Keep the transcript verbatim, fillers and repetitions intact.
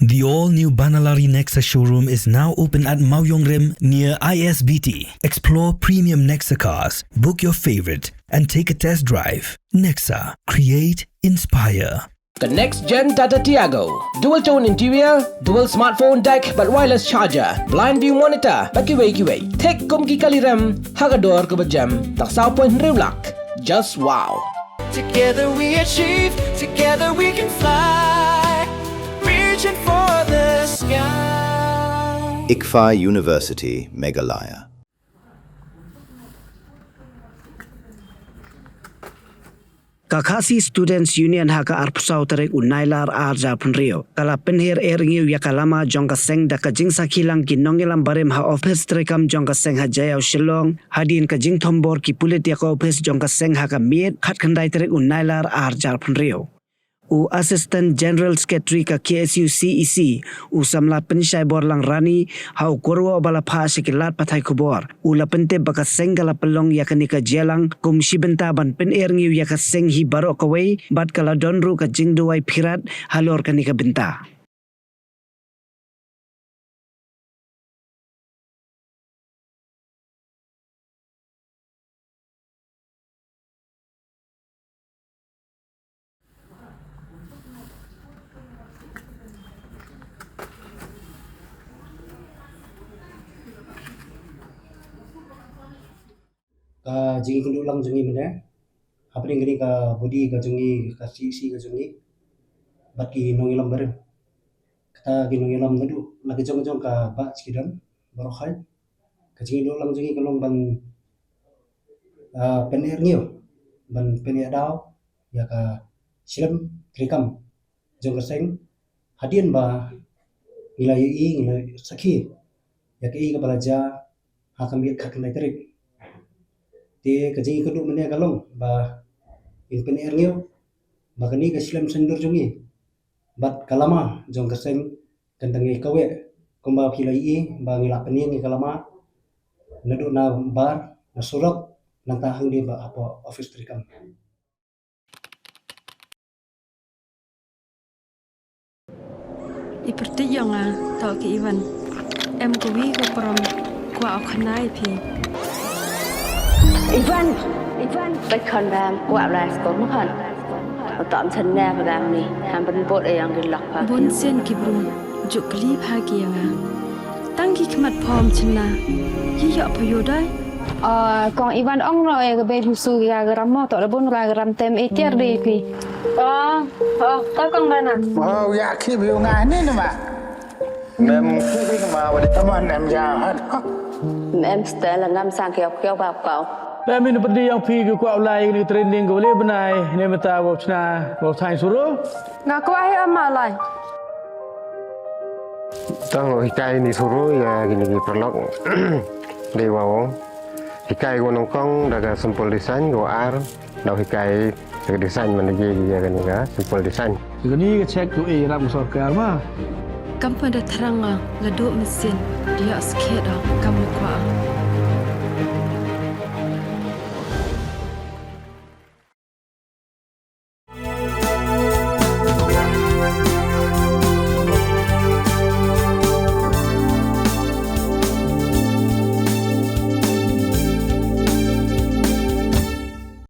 The all-new Banalari Nexa showroom is now open at Mawiongrim near I S B T. Explore premium Nexa cars, book your favorite, and take a test drive. Nexa, create, inspire. Ka next gen Tata Tiago. Dual tone interior, dual smartphone deck bad wireless charger, blind view monitor bad kiwei kiwei. Thik kum ki kali rem ha ka dor kaba jem tang saw point hynriew lak. Just wow. Together we achieve, together we can fly. Reaching for the sky. ICFAI University, Meghalaya. Ka Khasi Students Union ha ka arphew saw tarik u Nailar ar hajar arphew hynriew ka la pynher er ngiew ïa ka lama jong ka seng da ka jingsakhi lang ki nongïalam barim ha ophis treikam jong ka seng ha Jaiaw Shillong, hadien ka jingthombor ki pulit ïa ka ophis jong ka seng ha ka miet khatkhyndai tarik u Nailar ar hajar arphew hynriew. U Assistant General Secretary ka K S U C E C, u samla Pynshai Borlang Rani, ha u kyrwoh ba la phah sha ki lad pathai khubor, u la pyntip ba ka seng ka la pynlong ïa kane ka jingïalang kum shi bynta ban pyner ngiew ïa ka seng hi baroh kawei, bad ka la don ruh ka jingduwai pyrshah halor kane ka bynta. Ka jingïakynduh lang jong ngi mynne hapdeng kane ka body ka jong ngi, ka C E C ka jong ngi, bad ki nongïalam barim. Kata ki nongïalam naduh na ka jong ka jong ka bah Chikidon baroh hai. Ka jingïakynduh lang jong ngi ka long ban, ah, pyner ngiew, ban pyner daw ïa ka shlem treikam jong ka seng, hadien ba ngi la ïohi, ngi la sakhi ïa kaei kaba la jia ha ka miet khatkhyndai tarik. Te ka jingïakynduh mynne ka long ba ngin pyner ngiew ba kane ka shlem saiñdur jong ngi bad ka lama jong ka seng kan dang ïai kaweh, kumba phi la ïohi ba ngi la pynïeng ïa ka lama naduh na bar, na surok, nangta hangne bad hapoh office treikam. I pyrthei jong nga, to ki Ivan. Em kawi ka prom, kwah u khana ïa phi. Ivan! Ivan! Bad khon bam, kwah u lai skul ma khon. U tom chen ne ba dang ni, ham ban bot e yang di lok pa. Bun sien ki bru, juk kli pha ki ïa nga. Tang ki khmat phom chen na, ki ïoh pha ïoh dai. Ah, kong Ivan ong no e ka baby su ya gram mo to da bun ra gram tem e tiar de pi. Oh, oh, to kong Bana. Oh, ya ki bi nga ni nama. Mem ki bi ma wadi taman em ya hat. Mem stel ngam sang kiok kiok bap kau. Mem in pedi yang pi ki kwah u lai ni trending ko le benai ne meta ko chna ko thai suru. Nga kwah hi ama lai. Tang hikai ni suru ya kini ki paralok. Dei wa o. Hikai ko nyngkong da ka simple design, ko ar da hikai da ka design man da ye ki ya kani ka simple design. Kani ka check ko e ram sorkar ma. Kam pa da thrang nga la do mesin dia skhet da kam kwah.